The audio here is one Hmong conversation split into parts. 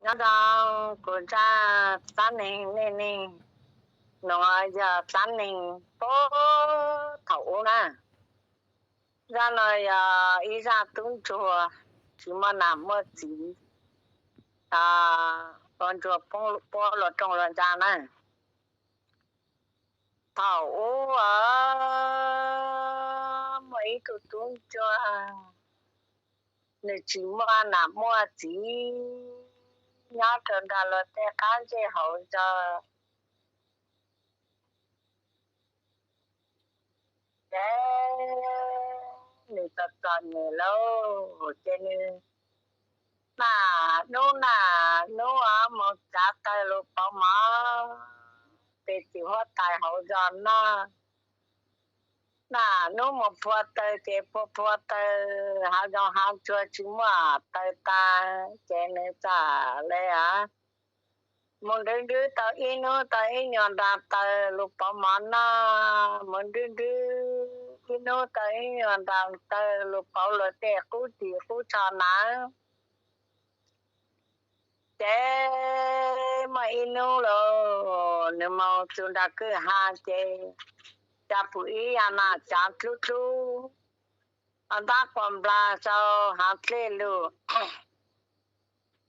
Nyob zoo, kuv zaj dab neeg niaj neeg no yog dab neeg puag thaum ub na. Zaj no yog ib zaj tub ntsuag tsis muaj nam muaj txiv, ua ntsuag puab luas rooj luas ntsa na. Thaum ub muaj ib tug tub ntsuag, nws tsis muaj nam muaj txiv, nyob rau nram luag tej qab ntsej hauv zos. Ces nws txom txom nyem lauj, ces nws naj hnub naj hnub mus tsav taws lug pauv mov pem txiv huab tais hauv zos noj. Naj hnub mus phua taws ces phua phua taws hav zoov hav tsuag tsis muaj taws tas, ces nws txawm le mus nrhw nrhw tau ib hnub tau ib nyuag nra taws lug pauv mov noj, mus nrhw nrhw ib hnub tau ib nyuag nra taws lug pauv luag tej qub ris qub tsho na. Ces muaj ib hnub lauj, nws mus txug nram kwj ha ces cas pum ib yav nas cav dlub dlub, ntab quas nplas sau hav dlej lug.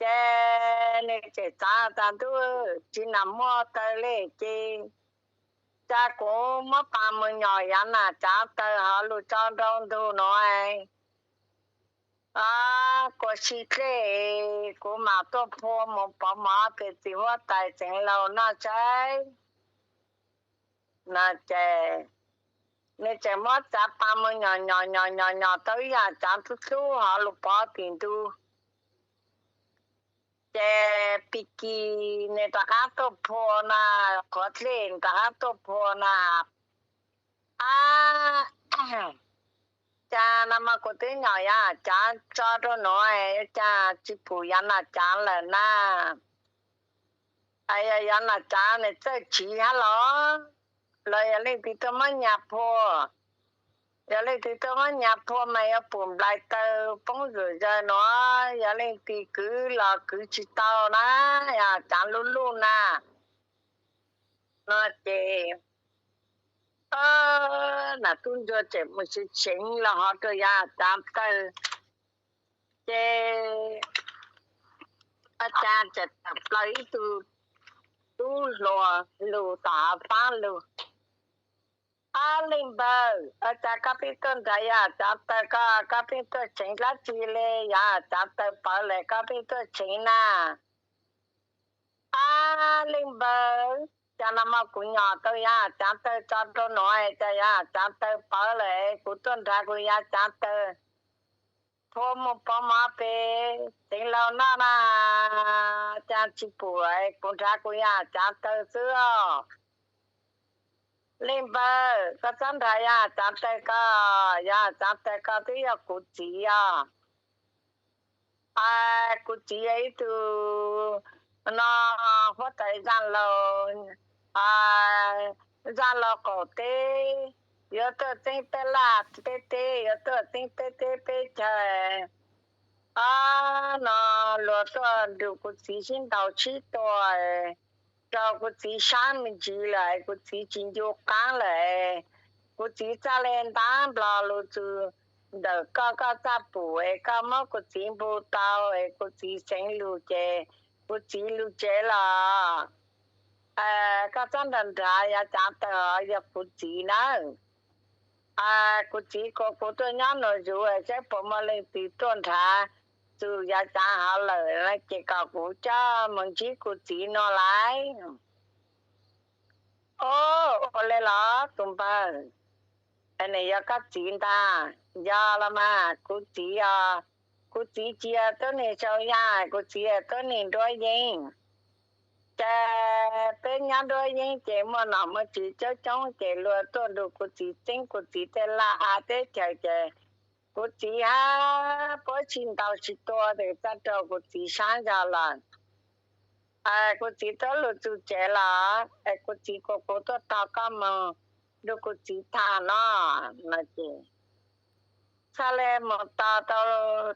Ces nws tseem xav tas ntuj, tsis nam muaj taws li ces cas kuv muab pas mus nyom yav nas cav taws hov lug tso nrau ntug nuav, kua si dlej kuv mam tuaj phua mus pauv mov pem txiv huab tais xeev laus noj saib no. Ces nws tseem muab txav pas mus nyom nyom nyom nyom nyom tau ib yav cav dlub dlub hov lug pov tim ntug. Ces pig kis nws rov qab tuaj phua na, qhuav dlej rov qab tuaj phua na, ab, cas no mas kuv twb nyom yav nas cav tso rau nuav, cas tsis pum yav nas cav lawm na. Yog yav nas cav nws txawj tsiv hab los? Los yog leej twg tuaj muab nyas phua? Yog leej twg tuaj muab nyas phua mas yuav pum nplais taws poob zuj zawg nuav, yog leej twg kwv los kwv tsis tau na, cav luj luj na. No ces nas tub ntsuag tseem mus seev seev los hov rau yav nas cav taws. Ces ua cas tseem tawm plaws ib tug tub hluas lug tom hav fab lug, ab leej npawg, ua cas koj pheej tuaj nrhav yav nas cav taws, koj pheej tuaj seev dlaab tsi le? Yav nas cav taws pawv lawm koj pheej tuaj seev na. Ab leej npawg, cas no mas kuv nyom tau yav nas cav taws tso rau nuav, cas yav nas cav taws pawv lawm, kuv tuaj nrhav kuv yav nas cav taws phua mus pauv mov pem xeev laus noj na, cas tsis pum, kuv nrhav kuv yav nas cav taws xwb os. Leej npawg, koj txhob nrhav yav nas cav taws ko, yav nas cav taws ko twb yog kuv txiv os. Kuv txiv yog ib tug no huab tais zaj laug, zaj laug qaum teb, yuav tuaj txeeb peb laj peb teb, yuav tuaj txeeb peb teb peb chaw. Ab, no luag tuaj nrug kuv txiv sib ntaus sib tua rau kuv txiv sab me ntsis lawm, kuv txiv tsis ncu qaab lawm. Kuv txiv txhaj le ntab nplog lug txug ntawm koj, koj txhaj pum es koj muab kuv txiv npu tau es kuv txiv xeev lug ces kuv txiv lug tsev los. Koj txhob nrhav nrhav yav cav taws, yog kuv txiv nawb. Kuv txiv kuas kuv tuaj nyob nuav zuv saib puas muaj leej twg tuaj nrhav txug yav cav hov lawm no ces kom kuv coj mus ntsib kuv txiv no lauj. Ua le los tus npawg, nws yog koj txiv ntag? Yog los mas, kuv txiv os. Kuv txiv tsis yog tuab neeg sau yaaj, kuv txiv yog tuab neeg nruab yeeb. Ces peb nyob nruab yeeb ces muaj nom muaj tswv coob coob ces luag tuaj nrug kuv txiv txeeb kuv txiv tej laj av teb chaws ces kuv txiv hab puab tsis ntaus tsis tua ces txhaj rau kuv txiv sab zog lawm. Kuv txiv tuaj lug txug tsev los, es kuv txiv kuas kuv tuaj tos koj moog nrug kuv txiv tham no. No ces Txhaj le mus tos tau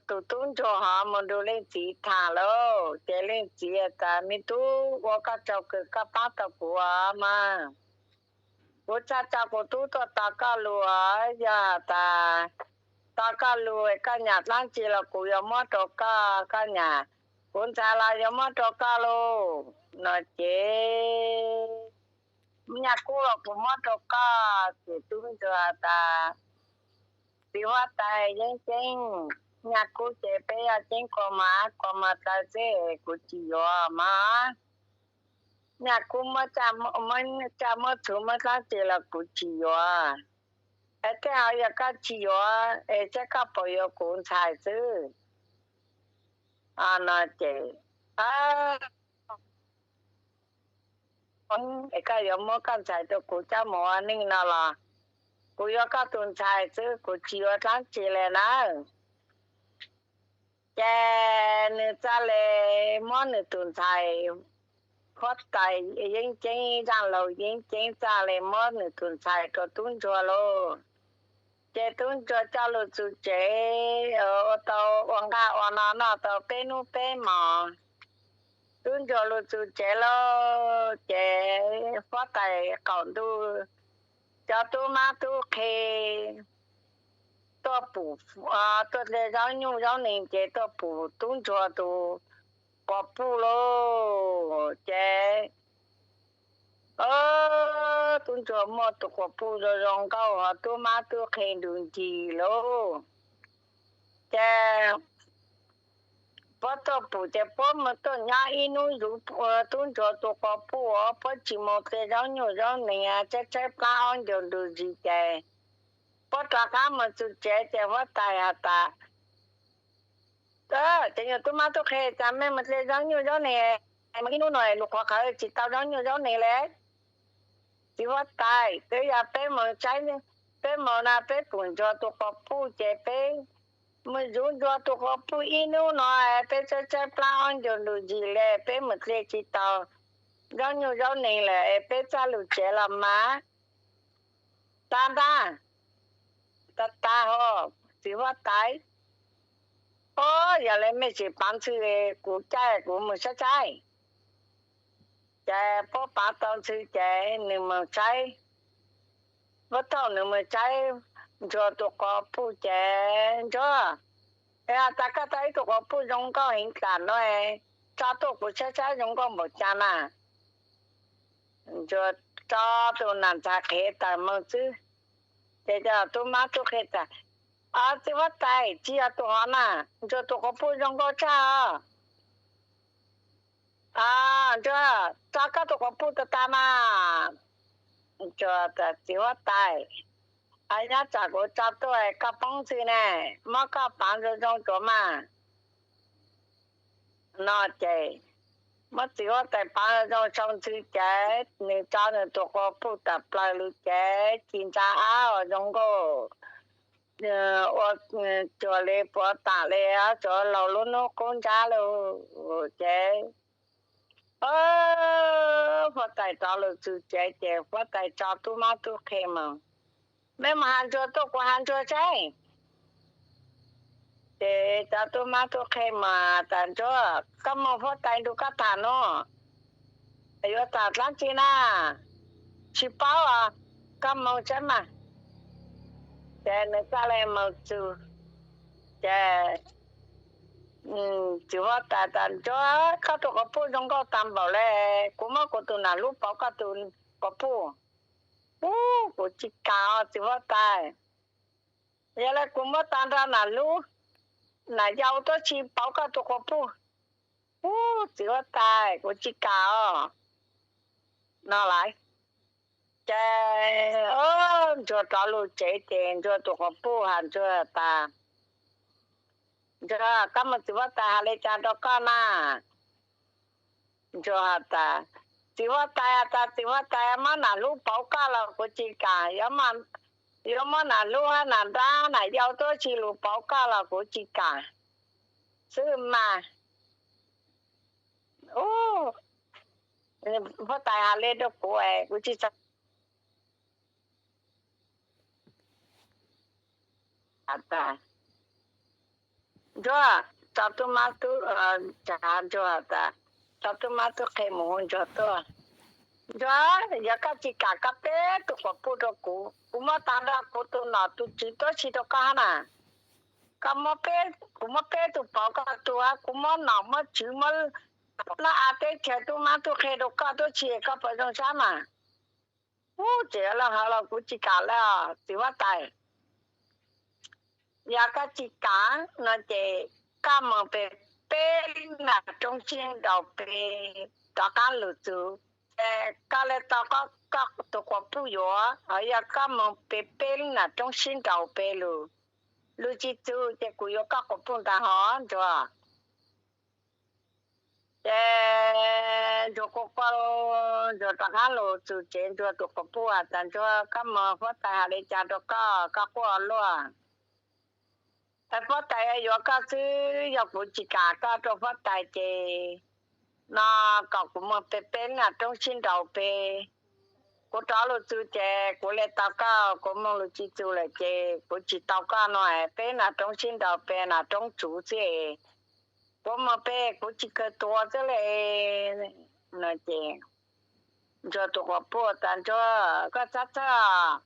tus tub ntsuag hov mus nrug leej txiv tham lauj. Ces leej txiv tas, me tub, ua koj tsaug kawg koj pab tau kuv mas. Kuv txhaj tso kuv tub tuaj tos koj lug, yog has tas tos koj lug koj nyam dlaab tsi los kuv yuav muab rau koj, koj nyam kuv ntxhais los yuav muab rau koj lauj. No ces nyaj kub los kuv muab rau koj. Ces tub ntsuag tas, txiv huab tais, yeeb ceeb nyaj kub ces peb yog ceeb kua muag, kua muag taw xwb, kuv tsis yuav mas. Nyaj kub muab caj muab txhuv muab dlaab tsi los kuv tsis yuav. Es tej zaum yog koj tsis yuav es saib koj puas yuav kuv ntxhais xwb. No ces, es koj yuav muab koj ntxhais rau kuv coj mus ua neej no los kuv yuav koj tus ntxhais xwb, kuv tsis yuav dlaab tsi le na. Ces nws txawm le muab nws tus ntxhais, huab tais yeeb ceeb, zaaj laug yeeb ceeb txawm le muab nws tus ntxhais rau tub ntsuag lauj. Ces tub ntsuag coj lug txug tsev, ua tau ua nqaj ua no noj tau peb hnub peb hmo. Tub ntsuag lug txug tsev lauj, ces huab tais qaum ntuj cov tub mab tub qhe tuaj pum, tuaj dle zaub nyuj zaub nees ces tuaj pum tub ntsuag tus quas puj lauj. Ces tub ntsuag muaj tus quas puj zoo zoo nkauj hov tub mab tub qhe nrug ncig lauj. Ces puab tuaj pum ces puab mus tuaj nyob ib hnub zuv tub ntsuag tus quas puj, puab tsis mus dle zaub nyuj zaub nees, tshaib tshaib plab ob ncaug nrug zis ces puab rov qab mus txug tsev ces huab tais has tas, ces nyuag tub mab tub qhe, cas mej mus dle zaub nyuj zaub nees, mus ib hnub no lug qhuav qhawv tsis tau zaub nyuj zaub nees le. Txiv huab tais, twb yog peb mus saib, peb mus no peb pum ntsuag tus quas puj ces peb mus zuv ntsuag tus quas puj ib hnub no, peb tshaib tshaib plab ob ncaug nrug zis le, peb mus dle tsis tau zaub nyuj zaub nees lawm es peb txhaj lug tsev los mas. Tag ntag, tag tag ho, txiv huab tais. Ob, yog le mej tsis pav ntxhw, kuv caij kuv mus saib saib. Ces puab pav tau ntxhw ces nws mus saib, puab thaum nws mus saib ntsuag tus quas puj ces, Ntsuag, es has tas koj tau ib tug quas puj zoo nkauj heev dlaim no, tso tuaj kuv saib saib zoo nkauj npaum cas na. Ntsuag tso tus nam ntxhais qhev tawm moog xwb, ces cov tub mab tub qhe tas, Txiv huab tais, tsis yog tus hov na, ntsuag tus quas puj zoo nkauj tshaj os. Ntsuag, tso koj tus quas puj tag tag mas. Ntsuag tas, Txiv huab tais, nyob tsam kuv tso tuaj koj poob ntxhw ne, muab koj pav zoo zoo tsuav mas. No ces muab txiv huab tais pav zoo zoo sau ntxhw ces nws tso nws tus quas puj tawm plaws lug ces ci ntsa ab os zoo nkauj, ua cuag le puav tam le, tsuav laug lub hnub qub ntsab lug ces huab tais rov lug txug tsev ces huab tais tso tub mab tub qhe moog, Mej moog has ntsuag tuaj kuv has ntsuag saib. Ces cov tub mab tub qhe mas tas, Ntsuag, koj moog huab tais nrug koj tham nuav, yuav tham dlaab tsi na? Tsis paub os, koj moog saib mas. Ces nws txawm le moog txug, ces txiv huab tais tas, Ntsuag, koj tus quas puj zoo nkauj tag npaum le, kuv muab kuv tus nam lub pauv koj tus quas puj. Ub, kuv tsis kam os txiv huab tais. Yog le kuv muab tag nrho nam lub, nam yau tuab tsi pauv koj tus quas puj. Ub, txiv huab tais, kuv tsis kam os. No lawm ces ntsuag rov lug tsev ces ntsuag tus quas puj has ntsuag tas, Ntsuag, koj moog txiv huab tais has le caag rau koj na? Ntsuag has tas, Txiv huab tais has tas txiv huab tais muab nam lub pauv koj los kuv tsis kam, yuav muab nam lub hab nam nrab nam yau tuab tsi lug pauv koj los kuv tsis kam xwb mas. Huab tais has le rau kuv, kuv tsis has tas, Ntsuag, tso tub mab tub, tsa Ntsuag has tas, tso tub mab tub qhe mus hu Ntsuag tuaj. Ntsuag, yog koj tsis kam koj peb tus quas puj rau kuv, kuv muab tag nrho kuv tus nom tus tswv tuab si rau koj hab na. Koj muab peb, kuv muab peb tug pov koj tug, kuv muab nom muab tswv muab noj av teb chaws tub mab tub qhe rau koj tuab si, koj puas zoo sab mas? Ub, tseem yuav lawv hawv los kuv tsis kam lawm os txiv huab tais. Yog koj tsis kam no ces koj mus pem peb lub nam roob sib nraus pem rov qab lug txug, ces koj le tau koj tus quas puj yuav, ho yog koj mus pem peb lub nam roob sib nraus pem lug, lug tsis txug ces kuv yuav koj quas puj ntag hov Ntsuag. Ces Ntsuag quaj quaj, Ntsuag rov qab lug txug tsev, Ntsuag tus quas puj has tas, Ntsuag, koj mus huab tais has li cas rau koj, koj quaj luaj. Huab tais yuav koj xwb, yog kuv tsis kam koj rau huab tais ces no kom kuv mus pem peb lub nam roob sib nraus pem. Kuv rov lug txug ces kuv le tau koj, kuv moog lug tsis txug lawm ces kuv tsis tau koj no, peb nam roob sib nraus pem nam roob tsuv xwb. Kuv moog pem kuv tsis kawg tuag xwb le. No ces Ntsuag tus quas puj tas, Ntsuag, koj txhob txhawj,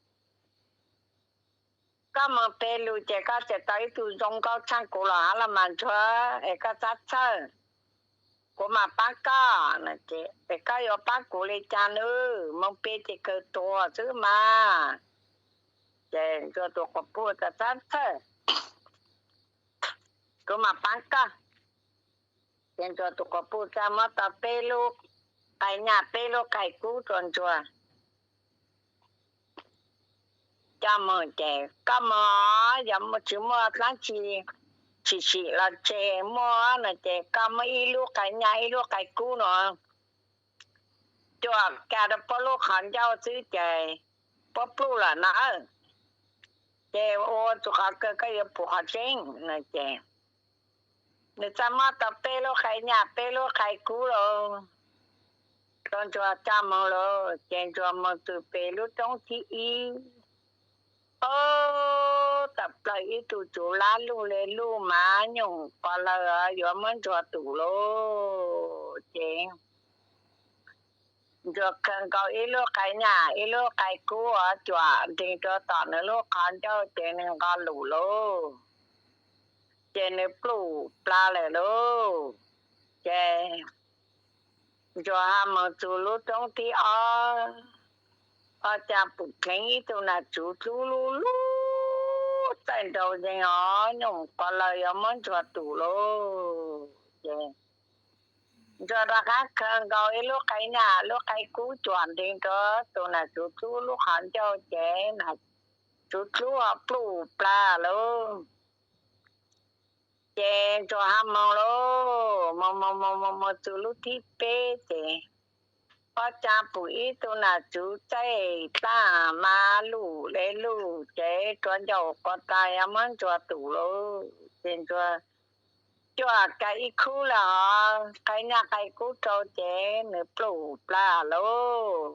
koj moog pem lug ces koj tseem tau ib tug zoo nkauj tshaaj kuv los hab los mas Ntsuag, es koj txhob txhawj, kuv mam paab koj. Es koj yuav paab kuv li cas nawb, moog pem ces kawg tuag xwb mas. Ces Ntsuag tus quas puj tas, Txhob txhawj, kuv mam paab koj. Ces Ntsuag tus quas puj txawm muab tau peb lub qai nyaj peb lub qai kub rua Ntsuag coj moog ces, Koj moog, yog tsis muaj dlaab tsi tshim sim los tseg, muaj no ces koj muab ib lub qai nyaj ib lub qai kub no cuam kag rua puab lub qhov ncauj xwb ces puab pluj lawm na. Ces ua txug qhov kawg koj yuav pum qhov tseeb no ces nws txawm muab tau peb lub qai nyaj peb lub qai kub lauj, rua Ntsuag coj moog lauj. Ces Ntsuag moog txug pem lub roob thib ib, ob, tawm plaws ib tug tsuv lab luj le luj mas nyooj qos lawg yuav muab Ntsuag tum lauj. Ces Ntsuag khaws nkaus ib lub qai nyaj ib lub qai kub cuam nreeg rua tom nws lub qhov ncauj ces nws nqos lug lauj, ces nws pluj plaag lawm lauj. Ces Ntsuag ho moog txug lub roob thib ob, ob caag pum dleev ib tug nam tsuv dlub lub lub txaij nraug zeeg os, nyooj qos lawg yuav muab Ntsuag tum lauj. Ces Ntsuag rov qab khaws nkaus ib lub qai nyaj lub qai kub cuam nreeg rua tug nam tsuv dlub lub qhov ncauj ces nam tsuv dlub pluj plaag lauj. Ces Ntsuag ho moog lauj, moog moog moog moog moog txug lub thib peb ces ob caag pum ib tug nam tsuv txaij dlaab mas luj le luj ces rua ncauj quas taag yuav muab Ntsuag tum lauj. Ces Ntsuag cuam kag ib khub le hov qai nyaj qai kub rua ces nws pluj plaag lauj.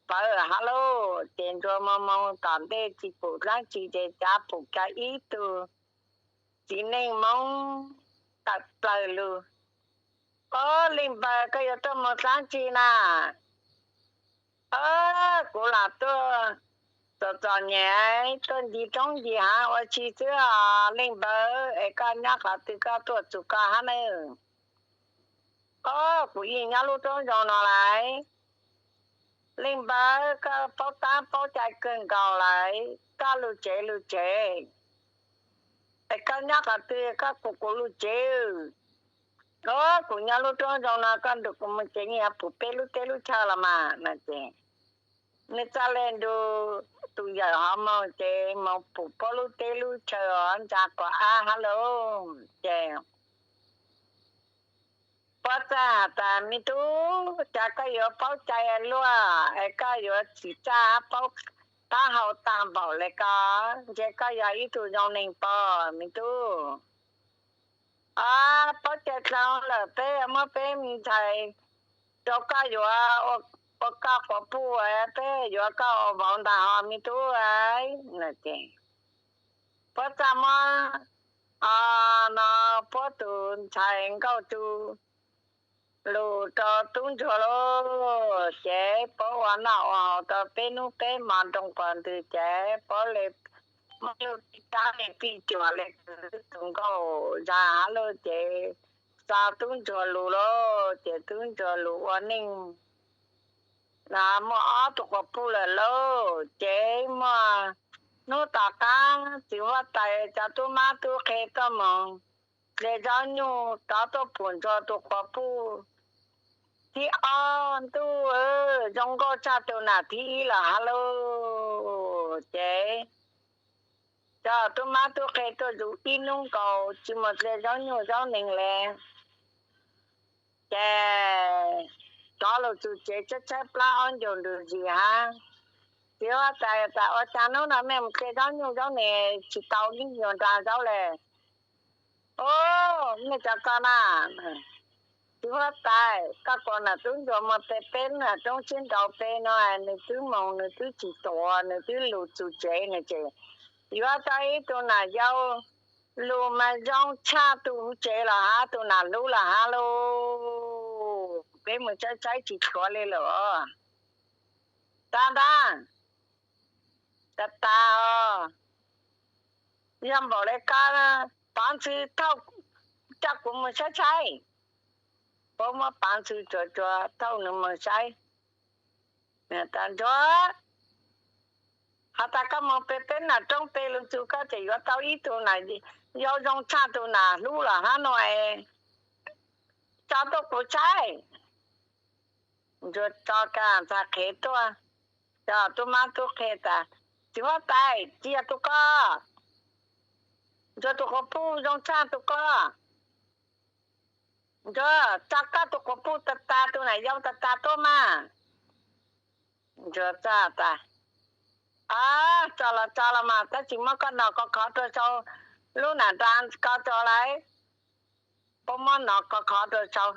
Pawv hab lauj. Ces Ntsuag moog moog tom ntej tsis pum dlaab tsi ces cav pum kag ib tug txiv neej Moob tawm plawg lug. Ob, leej npawg, koj yuav tuaj moog dlaab tsi na? Ob, kuv lam tuaj txom txom nyem tuaj ncig roob ncig haav ua si xwb os leej npawg, es koj nyob qhov twg koj tuaj txug koj hab nawb? Ob, kuv yeej nyob lub roob zoo no lawm. Leej npawg, koj paub tab paub cai kawg nkaus lawm, koj lug tsev lug tsev, es koj nyob qhov twg koj kuv kuv lug tsev. Ob, kuv nyob lub roob zoo no, koj nrug kuv moog tsev yeej yuav pum peb lub teb lub chaw los mas no ces nws txawm le nrug tus yawm hov moog ces moog pum puab lub teb lub chaw os ntsa quas ab hab lauj. Ces puab txawm has tas, Me tub, cas koj yuav paub cai luaj es koj yuav txim txaj paub taub hau taag npaum le ko, ntshe koj yog ib tug zoo neeg pob me tub. Ob, paub cai dlhau lawm, peb muab peb me ntxhais rau koj yuav ua koj quas puj, peb yuav koj ua vauv ntag hov me tub. No ces Puab txaj muab, o, no, puab tus ntxhais nkauj tsu lus rau tub ntsuag lauj. Ces puab ua noj ua haus tau peb hnub peb hmo nroo qos ntws ces puab le muab lub pij tsab le pij cuam le kwv tus nkauj zag hab lauj. Ces xa tub ntsuag lus lauj, ces tub ntsuag lus ua neej muaj ob tug quas puj lawm lauj. Ces muaj hnub tom qab txiv huab tais cov tub mab tub qhe tuaj moog dle zaub nyuj rov tuaj pum ntsuag tus quas puj thib ob ntuj, zoo nkauj tshaj tus nam thib ib lawm hab lauj. Ces cov tub mab tub qhe tuaj zus ib hnub nkaus tsis mus dle zaub nyuj zaub nees le. Ces rov lug txug tsev tshaib tshaib plab ob ncaug ntug zis hab. Txiv huab tais tas, ua caag hnub no mej mus dle zaub nyuj zaub nees tsis tau ib nyuag nra zaub le? O, mej cov ko na, txiv huab tais, koj kuas nam tub ntsuag muag pe peb nam roob sib nraus pe no, nws twb moog nws twb tsis tuav, nws twb lug txug tsev nws ces yuav tau ib tug nam yau lug mas zoo tshaj tus huv tsev los hab, tus nam hlub los hab lauj. Peb mus saib saib tsis tshuav le lawm. Tag ntag, tag tag os. Yog npaum le koj pav ntxhw thauj coj kuv mus saib saib. Puab muab pav ntxhw tsuav tsuav thauj nws mus saib. Tas, Ntsuag, has tas koj moog pe peb nam roob pe lug txug koj ces yuav tau ib tug nam yau zoo tshaj tus nam hlub los hab no es tso tuaj kuv saib. Ntsuag tso kag ntxhais qhev tuaj, cov tub mab tub qhe tas, txiv huab tais, tsis yog tus ko. Ntsuag tus quas puj zoo tshaj tus ko. Ntsuag, tso koj tus quas puj tag tag, tus nam yau tag tag tuaj mas. Ntsuag txawm tas, a, tso los tso los mas, tab sis muab koj nom kov khov rua sau lub nam nra ko tso lauj. Puab muab nom kov khov rua sau,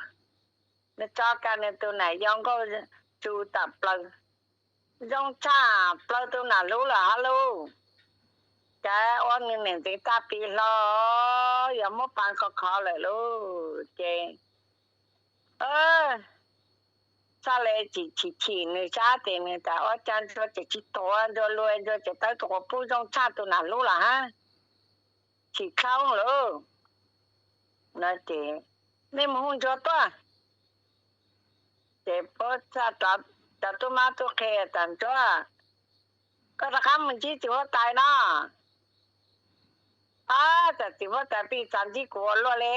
nws tso kag nws tus nam yau nkauj tsu tam plaws, zoo tshaj plaws tus nam hlub lawm hab lauj. Cas ua nws niam ntxeev tag pis hlo, yog muab pav kov khov lawm lauj. Ces txhaj le chim chim chim nws sab tes nws tas, ua cas Ntsuag tseem tsis tuav Ntsuag lug, Ntsuag tseem tau tus quas puj zoo tshaj tus nam hlub los hab, chim khoob lauj. No ces, nej mus hu Ntsuag tuaj. Ces puab txhaj rov, cov tub mab tub qhe tas, Ntsuag, koj rov qab mus ntsib txiv huab tais no. A, tas txiv huab tais pheej txav ntsib kuv ua luaj le.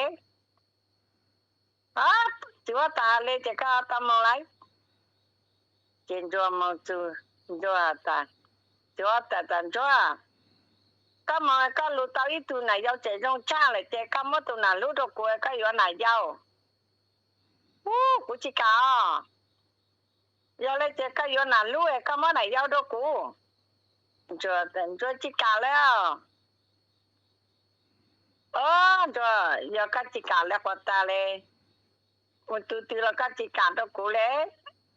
A, txiv huab tais has le ces koj tau moog lauj. Ces Ntsuag moog txug, Ntsuag tas, txiv huab tais tas, Ntsuag, koj moog koj lug tau ib tug nam yau tseem zoo tshaj lawm ces koj muab tus nam hlub rua kuv, koj yuav nam yau. Ub, kuv tsis kam os. Yog le ces koj yuav nam hlub es koj muab nam yau rua kuv. Ntsuag, Ntsuag tsis kam le. O, Ntsuag, yog koj tsis kam le quas tas le, mus tug twg los koj tsis kam rua kuv le.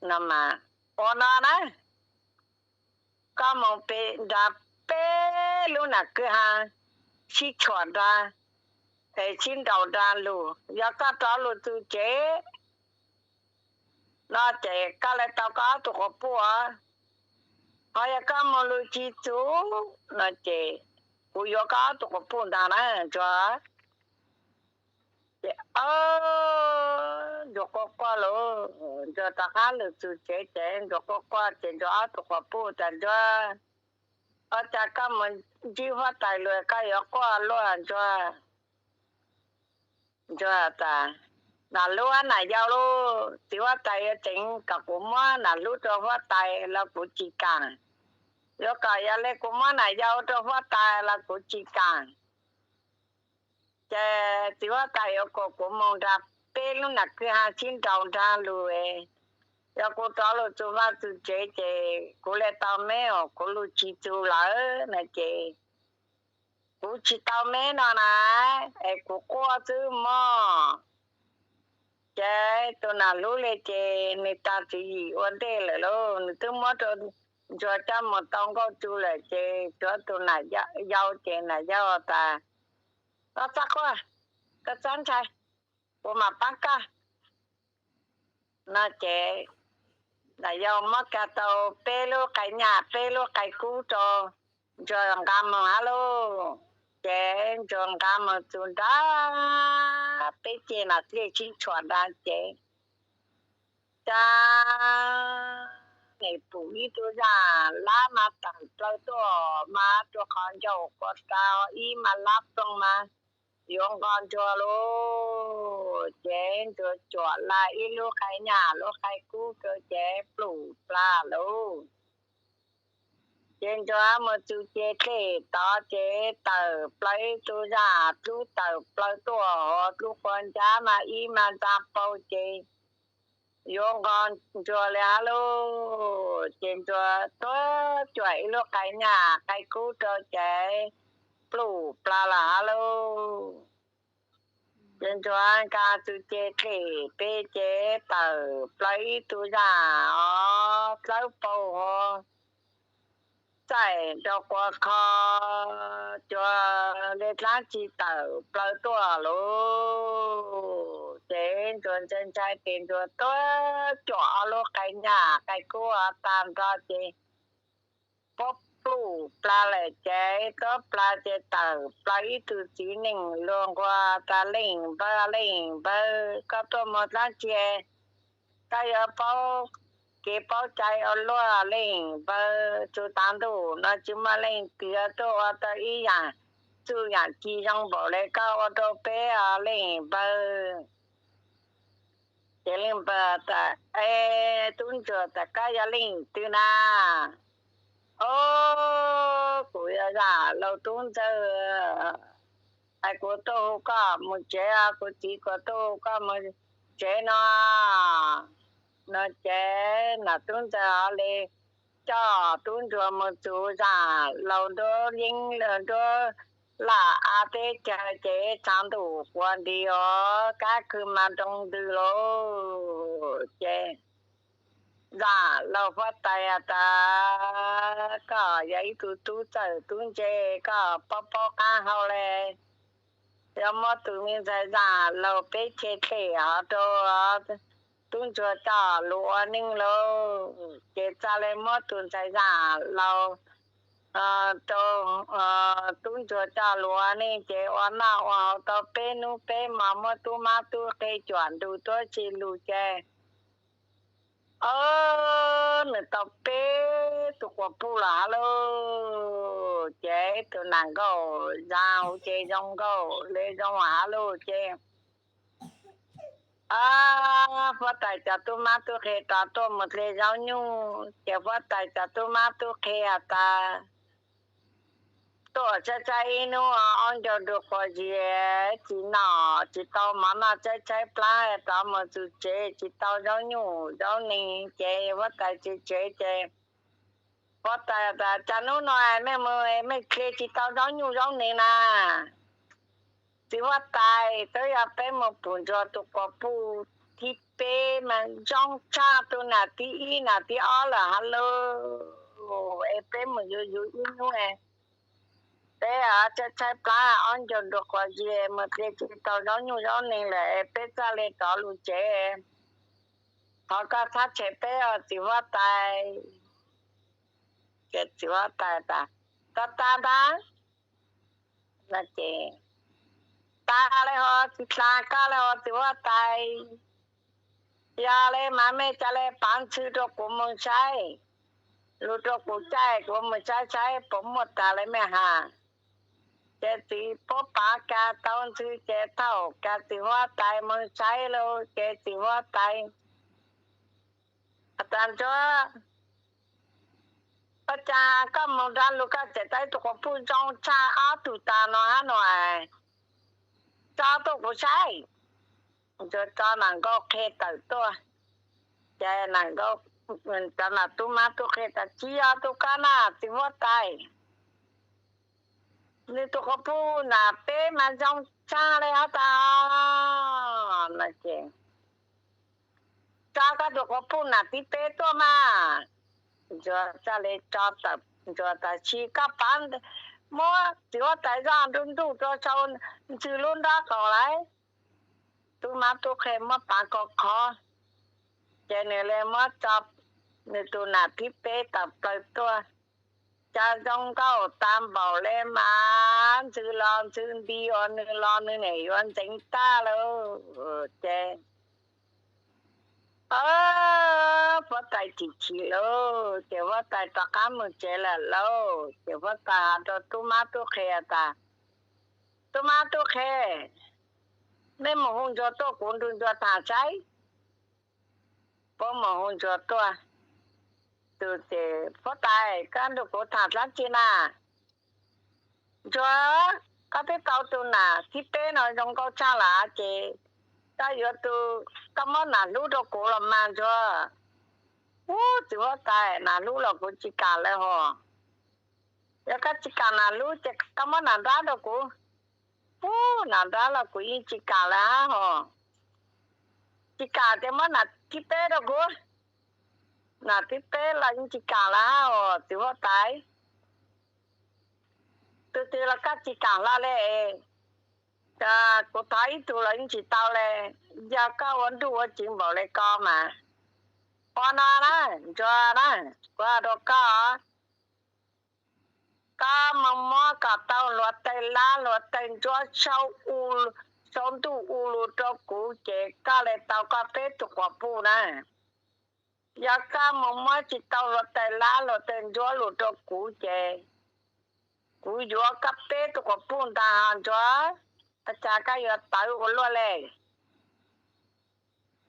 No mas, ua no na, koj moog pe nra peb lub nam kwj ha, sib tshuam nra, es sib nraus nra lug. Yog koj rov lug txug tsev no ces koj le tau koj ob tug quas puj. Ho yog koj moog lug tsis txug no ces kuv yuav koj ob tug quas puj ntag na Ntsuag. Ces Ntsuag quaj quaj lauj, Ntsuag rov qab lug txug tsev ces Ntsuag quaj quaj ces Ntsuag ob tug quas puj tas, Ntsuag, ua cas koj mus ntsib huab tais lug koj yuav quaj luaj Ntsuag? Ntsuag tas, nam hlub nam yau lauj, txiv huab tais yuav tseev kom kuv muab nam hlub rua huab tais los kuv tsis kam. Yuav kom yog le kuv muab nam yau rua huab tais los kuv tsis kam. Ces txiv huab tais yuav kom kuv moog nra peb lub nam kwj ha sib nraus nra lug. Yog kuv rov lug txug vaj txug tsev ces kuv le tau meb os, kuv lug tsis txug lawm no ces kuv tsis tau meb no na, es kuv quaj xwb mog. Ces tus nam hlub le ces nws tag tswv yim ua ntej lawm lauj, nws twb muab rau Ntsuag coj mus tau Nkauj Tsu lawm ces tshuav tus nam yau ces nam yau tas, Koj txhob quaj, koj txhob ntshai, kuv mam pab koj. No ces nam yau muab kiag tau peb lub qai nyaj peb lub qai kub rau Ntsuag nqa mus hab lauj. Ces Ntsuag nqa mus txug nrag peb ceg nas dlej sib tshuam nrag ces, cas nim pum ib tug zaj lab mas tawm plaws tuaj mas rua qhov ncauj quas tas ib mas lab ploog mas yuav nqos Ntsuag lauj. Ces Ntsuag cuam la ib lub qai nyaj lub qai kub rau ces plum plas lauj. Ces Ntsuag mus txug ceg dlej tod ces tawm plaws ib tug zaj dlub tawm plaws tuaj hov dlub quas ncab mas ib mas ntxa paug ces yuav nqos Ntsuag li hab lauj. Ces Ntsuag tuab cuam ib lub qai nyaj qai kub rau ces plum plas lawm hab lauj. Ces Ntsuag nqa txug ceg dlej peb ces tawm plaws ib tug zaj os dlawb paug hov txaij rau quas kho cuag le dlaab tsi tawm plaws tuaj lauj. Ces Ntsuag ntshai ntshai ces Ntsuag tuab cuam ob lub qai nyaj qai kub tag nrho ces puab plum plas lawm ces tuab plas ces tawm plaws ib tug txiv neej luag nqua tas, Leej Npawg, Leej Npawg, koj tuaj mus dlaab tsi? Koj yuav paub kev paub cai ua luaj, Leej Npawg. Txug taav ntuj no tsi muaj leej twg tuaj ua tau ib yaam txuj yaam ci zoo npaum le koj ua rau peb os, Leej Npawg. Ces Leej Npawg tas, Es tub ntsuag, tas koj yog leej twg na? Os, kuv yog Zam Laug tub ntxawg, es kuv tuaj hu koj mus tsev os, kuv txiv kuas tuaj hu koj mus tsev no. No ces nam tub ntxawg hov le coj tub ntsuag mus txug Zam Laug nruab yeeb nruab laj av teb chaws ces tsav ntuj quas nti os, kab khw mas nroo ntws lauj. Ces Zam Laug huab tais has tas, Koj yog ib tug tub txawj tub ntse, koj paub paub qaab hau le, yuav muab tus me ntxhais Zam Laug peb ceg dlej hov rau tub ntsuag coj lug ua neej lauj. Ces txawm le muab tus ntxhais Zam Laug rau tub ntsuag coj lug ua neej ces ua noj ua haus tau peb nub peb mos, muab tub mab tub qhe cuam nrug tuab tsi lug ces, o, nwg tau peb tug quas puj los hab lauj. Ces tus nam nkauj Zam Laug ces zoo nkauj le zoo hab lauj. Ces huab tais cov tub mab tub qhe rov tuaj mus dle zaub nyuj ces huab tais cov tub mab tub qhe has tas, Tuaj tshaib tshaib ib nub ob ncaug nrug quas zis tsi noj tsi tau mov noj, tshaib tshaib plab rov mus txug tsev tsi tau zaub nyuj zaub neeg. Ces huab tais tsev tsev ces huab tais tas, Cas nub no mej mus mej dle tsi tau zaub nyuj zaub neeg na? Txiv huab tais, twb yog peb mus pum ntsuag tus quas puj thib peb mas zoo tshaj tus nam thib ib nam thib ob lawm hab lauj. Es peb mus yuav yug ib nub, peb tshaib tshaib plab ob ncaug nrug quas zis mus dle tsi tau zaub nyuj zaub neeg lawm es peb txhaj le rov lug tsev. Thov koj thab tshem peb os txiv huab tais. Ces txiv huab tais tas, Koj tas ntag. Ces tas le hov txiv dlaa, koj le hov txiv huab tais. Yog le mas mej ca le pav ntxhw rau kuv moog saib, lug rau kuv caij kuv moog saib saib puas muaj tas le mej has. Ces txiv puab pav kag tau ntxhw ces thaum kag txiv huab tais moog saib lug ces txiv huab tais tas, Ntsuag, ua caag koj moog nrug lug koj tseem tau ib tug quas puj zoo tshaj ob tug tas no hab no? Tso tuaj kuv saib. Ntsuag tso nam nkauj qhe tawm tuaj, ces nam nkauj, cov nam tub mab tub qhe tas, Tsi yog tug koj na txiv huab tais. Nwg tug quas puj nam peb mas zoo tshaj le hab tas no ces, Tso koj tug quas puj nam thib peb tuaj mas. Ntsuag txaj le tso tawm, Ntsuag tas, Tsis, koj pab muab txiv huab tais zoj nruj nruj rau sau Ntxhw lub nraub qaum lauj. Tub mab tub qhe muab pav kho qhov, ces nws le muab tso nws tus nam thib peb tawm plaws tuaj. Cas zoo nkauj tag npaum le mas, ntxhw los ntxhw nti, uas nws los nws niam yuav ntxeev tag lauj. Ces huab tais chim chim lauj, ces huab tais rov qab mus tsev lawm lauj. Ces huab tais hais rau tub mab tub qhe tas, Tub mab tub qhe, nej mus hu Ntsuag tuaj, kuv nrug Ntsuag tham saib. Puab mus hu Ntsuag tuaj. Tus ces, Huab tais, koj nrug kuv tham dlaab tsi na? Ntsuag, koj twb tau tus nam thib peb no zoo nkauj tshaj lawm ces koj yuav tus, koj muab nam hlub rau kuv los mas Ntsuag. Ub, txiv huab tais, nam hlub los kuv tsis kam lawm hos. Yog koj tsis kam nam hlub ces koj muab nam nrab rau kuv. Ub, nam nrab los kuv yeej tsis kam lawm hab hos. Tsis kam ces muab nam thib peb rau kuv. Nam thib peb los yeej tsis kam lawm hab hos txiv huab tais. Tus twg los koj tsis kam hlo le. Kuv thov ib tug los yeej tsis tau le. Yog koj ua nruj ua tsiv npaum le ko mas, ua no na, Ntsuag na, kuv hais rau koj, koj mus muab kom tau hluav taws lab hluav taws ntsuab sau ntuj u lug rau kuv ces koj le tau koj peb tug quas puj na. Yog koj mus muab tsis tau hluav taws lab hluav taws ntsuab lug rau kuv ces kuv yuav koj peb tug quas puj ntag hos Ntsuag. Ua cas koj yuav tawv ua luaj le?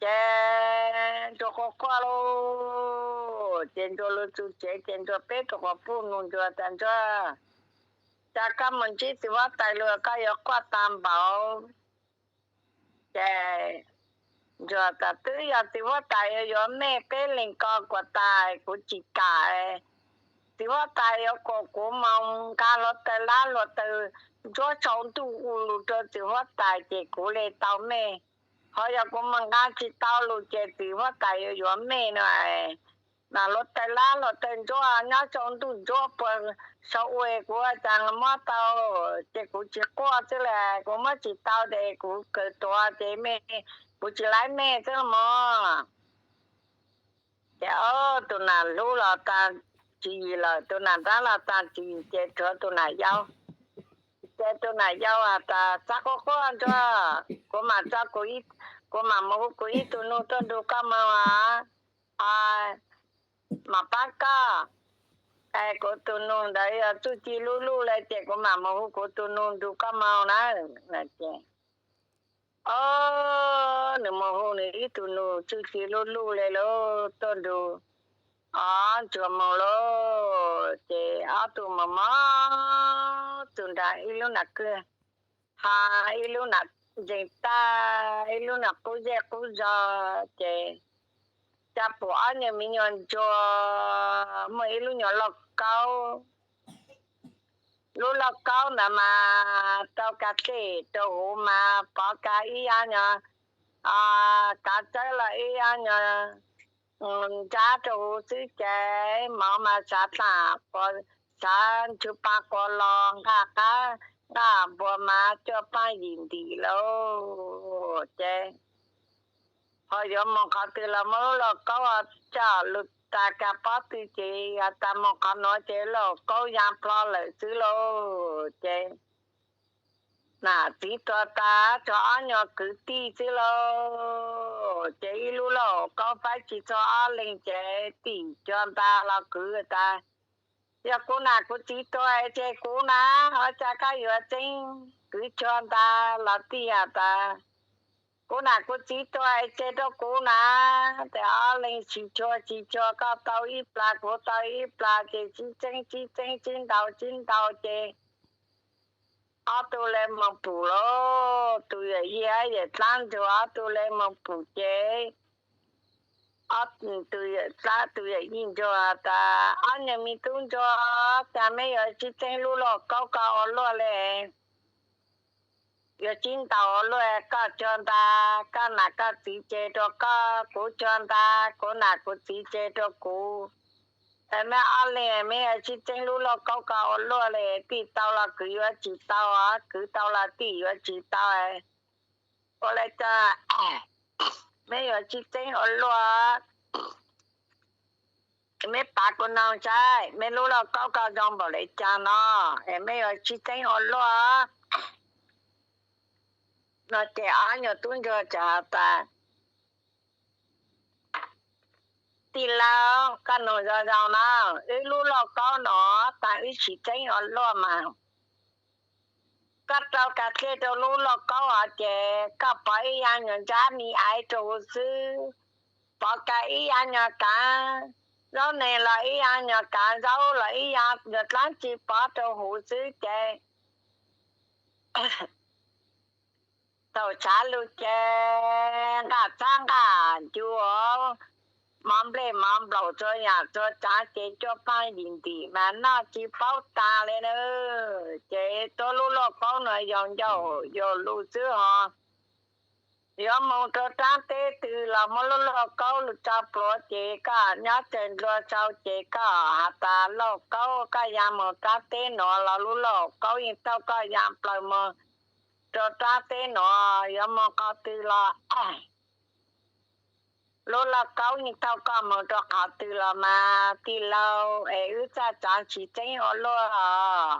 Ces Ntsuag quaj quaj lauj, ces Ntsuag lug txug tsev ces Ntsuag peb tug quas puj nug Ntsuag tas, Ntsuag, cas koj mus ntsib txiv huab tais lug koj yuav quaj tag npaum? Ces Ntsuag tas, Twb yog txiv huab tais yuav yuav mej peb leeg ko kuas tas kuv tsis kam. Txiv huab tais yuav kom kuv mus nqa hluav taws lab hluav taws ntsuab sau ntuj u lug rau txiv huab tais ces kuv le tau mej. Ho yog kuv mus nqa tsis tau lug ces txiv huab tais yuav yuav mej no. Nam hluav taws lab hluav taws ntsuab nyob sau ntuj ntsuab puag saum ua kuv ua cas muab tau, ces kuv tsis quaj xwb le, kuv muab tsis tau ces kuv kawg tuav ces mej, kuv tsis laib mej xwb mog. Ces tus nam hlub los tas tswv yim lawm, tus nam nrab los tas tswv yim ces tshuav tus nam yau. Ces tus nam yau has tas, Txhob quaj quaj Ntsuag, kuv mam tso, kuv mam mus hu kuv ib tug nug tuaj nrug koj moog os, mam pab koj. Es kuv tus nug ntawd yog txuj ci luj luj le ces kuv mam mus hu kuv tus nug nrug koj moog na. Ces o, nws mus hu nws ib tug nug txuj ci luj luj le lauj tuaj nrug ob Ntsuag moog lauj. Ces ob tug moog moog txug nraag ib lub nam kwj ha, ib lub nam ntseeg tag, ib lub nam qub zej qub zog ces cas pum ob nyuag miv nyuas ntsuag muaj ib lub nyuag lauj kaub. Lub lauj kaub ntawd mas rau kav dlej rau huv mas pov kav ib yam nyuag, kav tsawb los ib yam nyuag ntsab rau huv xwb ces mov mas xav dlaam, xav ntsw pa quas los nqaj qab nqaj npua mas cuaj paaj yim ntim lauj. Ces ho yuav moog qhov twg los muaj lub lauj kaub coj lug tas kag pob tw ces has tas moog qhov nuav ces lauj kaub yaa plho lawm xwb lauj. Ces nam txiv tuag tas tshuav ob nyuag kwv tij xwb lauj. Ces ib lub lauj kaub faib tsis txhua ob leeg ces tim cuag nta los kwv tas, Yog kuv nam kuv txiv tuag ces kuv na, ua cas koj yuav txeeb? Kwv cuag nta los tim has tas, Kuv nam kuv txiv tuag ces rau kuv na. Ces ob leeg tsis cuag tsis cuag, koj tau ib plag kuv tau ib plag ces sib txeeb sib txeeb sib ntaus sib ntaus ces ob tug le moog pum lauj. Tus yawm yij hab yawm dlaab ntug ob tug le moog pum ces tus yawm dlaab tus yawm yij ntsuag has tas, Ob nyuag me tub ntsuag, cas meb yuav sib txeeb lub lauj kaub ko ua luaj le? Yuav sib ntaus ua luaj, koj cuag nta koj nam koj txiv ces rau koj, kuv cuag nta kuv nam kuv txiv ces rau kuv. Meb ob leeg, meb yuav sib txeeb lub lauj kaub ko ua luaj li, tij tau los kwv yuav tsis tau, kwv tau los tij yuav tsis tau. Ua li cas meb yuav sib txeeb ua luaj? Meb pav kuv noog saib, meb lub lauj kaub ko zoo npaum li cas no es meb yuav sib txeeb ua luaj? No ces ob nyuag tub ntsuag txawm has tas, Tij laug, koj nug zoo zoo na, wb lub lauj kaub no tas wb sib txeeb ua luaj mas koj rau kav dlej rau lub lauj kaub os, ces koj pov ib yav nyuag ntsab me aiv rau huv xwb, pov kav ib yav nyuag kav zaub neeg los ib yav nyuag kav zaub los ib yav nyuag dlaab tsi pov rau huv xwb ces thaum tshav lug ces nqaj txhab nqaj ncu, mov nplej mov nplaum txhua yaam txhua tsaav ces cuaj paag yim ntim mas noj tsis paub taag li na. Ces tuab lub lauj kaub no yog ncauj yog lug xwb ho yuav moog rau dlaab teb twg los muab lub lauj kaub lug tso plhuav ces koj nyob tsawg nplua sau ces koj has tas lauj kaub koj ya moog dlaab teb nuav los lub lauj kaub yeej thauj koj ya plaws moog rau dlaab teb nuav, yuav moog qhov twg los lub lauj kaub yeej thauj koj moog rau qhov twg los mas tij laug, es wb txhaj tsaav sib txeeb ua luaj.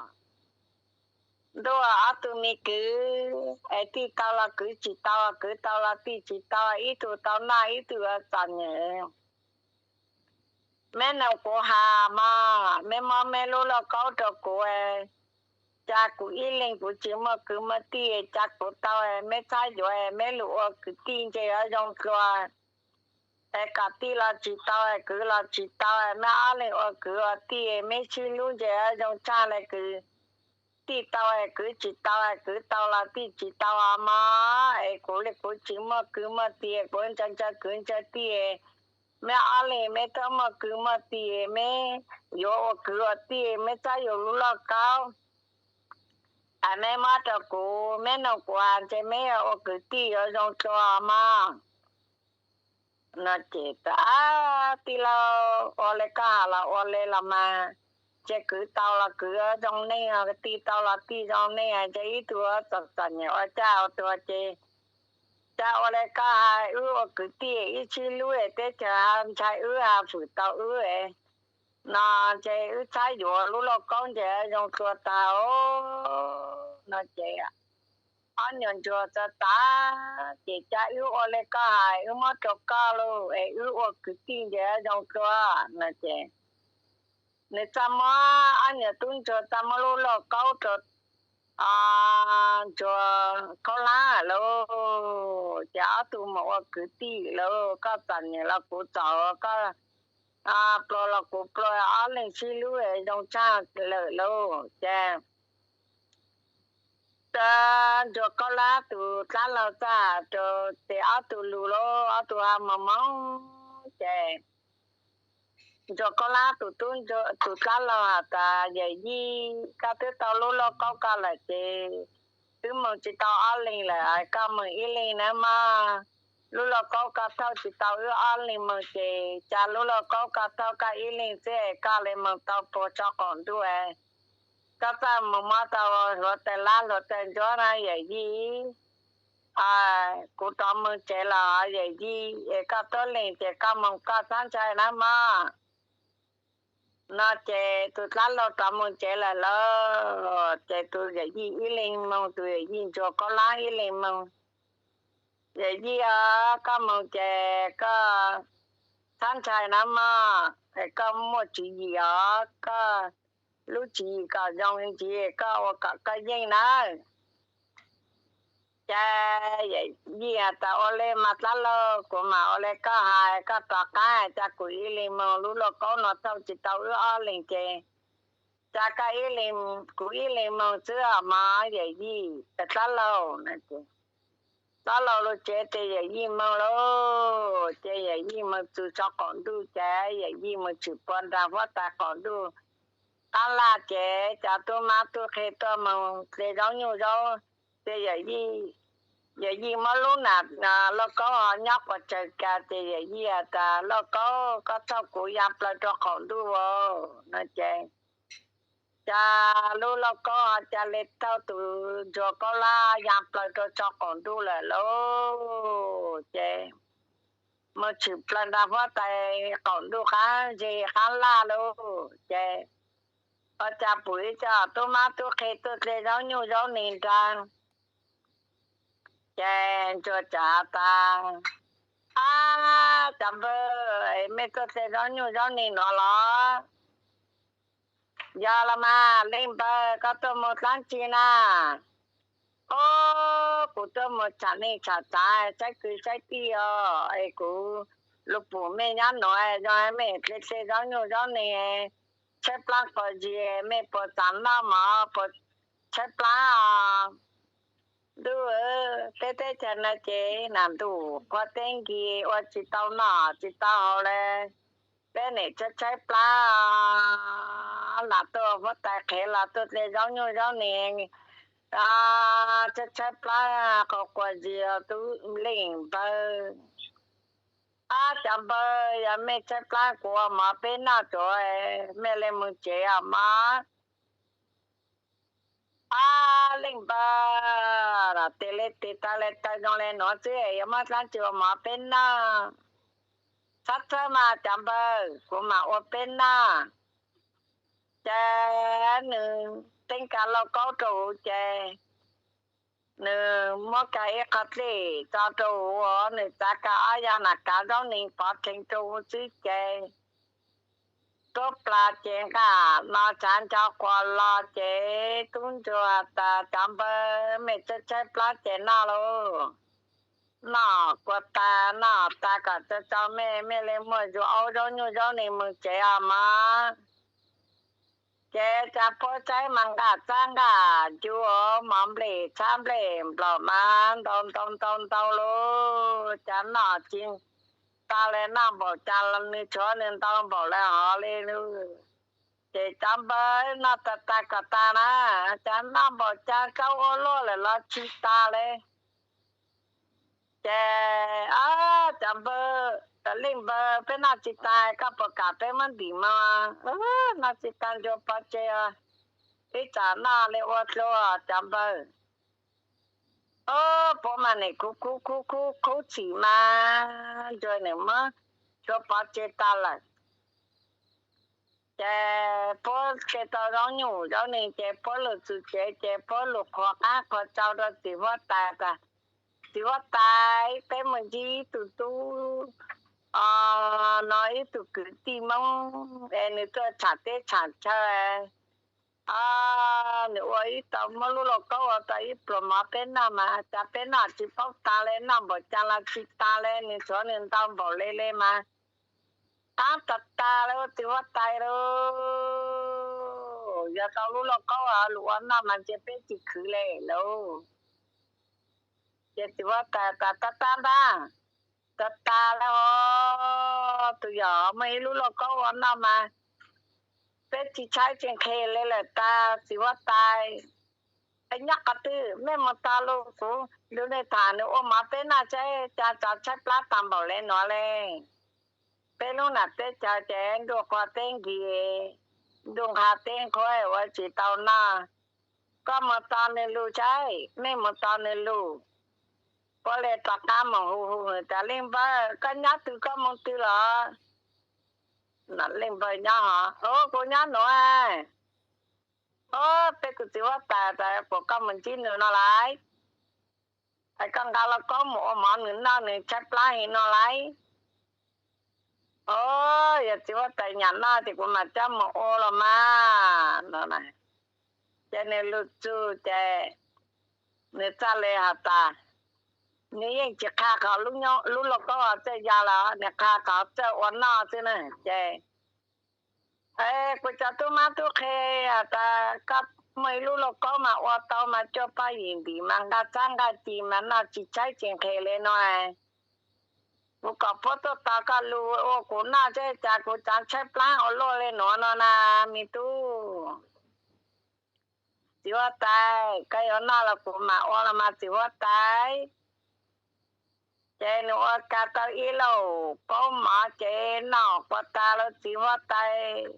Ntuj, ob tug me kwv es tij tau los kwv tsis tau, kwv tau los tij tsis tau, ib tug tau noj ib tug yuav txom nyem. Meb noog kuv has mas, meb muab meb lub lauj kaub rau kuv, ca kuv ib leeg kuv tsis muaj kwv muaj tij, ca kuv tau meb txhab yuav, meb lug ua kwv tij ntshe yuav zoo dlua. Es kom tij los tsis tau, kwv los tsis tau, meb ob leeg ua kwv ua tij, meb sib hlub ntshe yuav zoo tshaj le kwv tij tau, kwv tsis tau, kwv tau los tij tsis tau mog. Es kuv li kuv tsis muaj kwv muaj tij, kuv ntshaw ntshaw kwv ntshaw tij, meb ob leeg meb txhob muaj kwv muaj tij, meb yuav ua kwv ua tij, meb txhab yuav lub lauj kaub es meb muab rau kuv, meb noog kuv has ntshe meb yuav ua kwv tij yuav zoo dlua mog. No ces tij laug, ua li koj has los ua li los mas, ces kwv tau los kwv zoo neej, tij tau los tij zoo neej, ces ib tug txom txom nyem ua caj ua tuag ces, cas ua li koj has wb ua kwv tij ib sib hlub es teb chaws ntshai wb, hwm tau wb no, ces wb txhab yuav lub lauj kaub ntshe zoo dlua tag os. No ces ob nyuag ntsuag txawm tas, ces cas wb ua li koj hais, wb muab rau koj lauj, es wb ua kwv tij ntshe zoo dlua. No ces nws txawm muab, ob nyuag tub ntsuag txawm muab lub lauj kaub rau ntsuag khaub hlab lauj, ces ob tug mus ua kwv tij lauj, koj txom nyem los kuv txom, koj pluag los kuv pluag, ob leeg sib hlub zoo tshaj lawm lauj. Ces ntsuag khaub hlab tus dlab laug txawm hais rau, ces ob tug lug lauj, ob tug ho moog moog ces ntsuag khaub hlab tus dlab laug has tas, yawm yij, koj twb tau lub lauj kaub ko lawm ces twb moog tsis tau ob leeg lawm, koj moog ib leeg nawb mog. Lub lauj kaub ko thauj tsis tau wb ob leeg moog ces cas lub lauj kaub ko thauj koj ib leeg xwb, koj li moog tau puag tso qaum ntuj, koj txawj moog muab tau hluav taws lab hluav taws ntsuab na yawm yij. Kuv rov moog tsev lawm yawm yij, es koj tuab leeg ces koj moog koj txhob ntshai nawb mog. No ces tus dlab laug rov moog tsev lawm lauj, ces tus yawm yij ib leeg moog, tus yawm yij ntsuag khaub hlab ib leeg moog. Yawm yij os, koj moog ces koj txhob ntshai nawb mog, es koj muaj tswv yim os, koj lub tswv yim kom zoo ntsis koj ua kom koj yeej nawb. Ces yawm yij has tas, ua li mas dlab laug, kuv mam ua li koj hais, koj rov qab, cas kuv ib leeg moog, lub lauj kaub no thauj tsis tau wb ob leeg ces cas koj, kuv ib leeg moog xwb os mog yawm yij, dlab laug. Dlab laug lug tsev ces yawm yij moog lauj, ces yawm yij moog txug tso qaum ntuj ces yawm yij moog tshwm pua nraag huab tais qaum ntuj qab laj ces cov tub mab tub qhe tuaj moog dle zaub nyuj zaub, ces yawm yij yawm yij muab lub nam lauj kaub ho nyob quas tsawg ka ces yawm yij tas, Lauj kaub, koj thauj kuv ya plaws rau qaum ntuj as, no ces cas lub lauj kaub ho ca le thauj tus ntsuag kaub lab ya plaws rau tso qaum ntuj lawm lauj. Ces mus tshwm plaws nram huab tais qaum ntuj qab ze qab laj lauj. Ces ua cas pum ib co tub mab tub qhe tuaj dle zaub nyuj zaub ni nrag. Ces ntsuag txawm has tas, Ab, cov npawg, mej tuaj dle zaub nyuj zaub ni nuav los? Yog los mas, leej npawg, koj tuaj mus dlaab tsi na? Ob, kuv tuaj mus tsham neej tsham tsav, saib kwv saib tij os, es kuv lug pum mej nyob nuav zoo mej dle dle zaub nyuj zaub ni, tshaib plab quas zis, mej puas txav noj mov, puas tshaib plab os? Ntuj, peb teb chaws no ces nam ntuj qhua teb nkig, ua tsis tau noj tsis tau haus le. Peb nim tshaib tshaib plab, lam tuaj huab tais qhev los tuaj dle zaub nyuj zaub ni, tshaib tshaib plab quas quas zis, tub leej npawg. Ab, cov npawg, yog mej tshaib plab kuv ua mov peb noj tsuav, mej le mus tsev os mog. Ab, leej npawg, tes le tes taw le taw zoo le nuav xwb, yuav muab dlaab tsi ua mov peb noj? Txhob txhawj mas cov npawg, kuv mam ua peb noj. Ces nws teeb kas lauj kaub rau huv ces nws muab kas ib qho dlej tso rau huv, nws txav kas ob yag nam kav zaub ni pov rhees rau huv xwb ces tuab plas ces nqaj no tshav nco quas los ces tub ntsuag tas, Cov npawg, mej tshaib tshaib plab ces noj lauj. Noj kuas tas, noj tas kom tsau tsau mej, mej le muaj zug aub zaub nyuj zaub ni mus tsev os mog. Ces cas puab saib mas nqaj txhab nqaj ncu, mov nplej txhab nplej nplaum mas ntau ntau ntau ntau lauj, cas noj tsis tas le, noj npaum cas los nws tshuav nws ntau npaum le hov le lauj. Ces cov npawg, noj tas tas kom tas na, cas noj npaum cas tsaub ua luaj lawm los tsis tas le. Ces, Ab, cov npawg, leej npawg, peb noj tsis tas, koj puas kam peb muab ntim mog? Noj tsis tas ntsuag pov tseg, ib tsam noj le ua dlua, cov npawg. Ob, puab mas nim khub khub khub khub khub txhim mas ntsuag nim muab ntsuag pov tseg tas lawm. Ces puab dle tau zaub nyuj zaub ni ces puab lug txug tsev ces puab lug qhuas qab qhuas tsau rau txiv huab tais tas, Txiv huab tais, peb mus ntsib ib tug tub, no ib tug kwv tij Moob es nws tuaj tsham teb tsham chaw, nws ua ib tau, muab lub lauj kaub ua tau ib pluas mov peb noj mas cas peb noj tsis paub tas le, noj npaum cas los tsis tas le, nws tshuav nws ntau npaum le le mas qab tas tas le, txiv huab tais lauj. Yog tau lub lauj kaub lug ua noj mas ntsia peb tsis khwv le lauj. Ces txiv huab tais tas, Tag tag ntag, tag tas le os, tus yog muaj ib lub lauj kaub ua noj mas peb tsis tshaib tsis nqhis le lawm tag txiv huab tais. Es nyob qhov twg? Mej mus tos lug kuv lug, nws tham nws ua mov peb noj saib cas tsav tshaib plab tas npaum le nuav le. Peb lub nam teb chaws ces ntuj qhua teb nkig, ntuj nqha teb nqhuab ua tsis tau noj. Koj mus tos nws lug saib, mej mus tos nws lug. Puab le rov qab mus hu hu nws tas, Leej npawg, koj nyob twg koj mus twg los? Leej npawg nyob hov. Kuv nyob nuav. Ob, peb tus txiv huab tais tas, puas koj mus ntsib nws no lais? Es koj nqa lauj kaub mus ua mov nws noj, nws tshaib plab heev no lais. Ob, yog txiv huab tais nyiam noj ces kuv mam coj mus ua los mas no. Ces nws lug txug ces nws txawm le has tas, nws yeej tsis qha qhov lub lauj kaub txawj ya los, nws qha qhov txawj ua noj xwb na. Ces kuv cov tub mab tub qhe has tas, koj muaj ib lub lauj kaub mas ua tau mas cuaj poj yim ntim mas nqaj txhab nqaj ci mas noj tsis tshaib tsis nqhis le no. Kuv kom puab tuaj tos koj lug ua kuv noj saib cas kuv tsav tshaib plab ua luaj le nuav no na, me tub. Txiv huab tais, koj yuav noj los kuv mam ua los mas txiv huab tais. Ces nws ua kag tau ib lauj paub mov ces noj quas tas lawm txiv huab tais,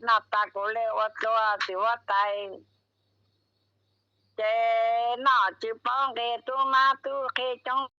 noj tas kuv le ua tua txiv huab tais. Ces noj tsis paub nqi tub mab tub qhe coob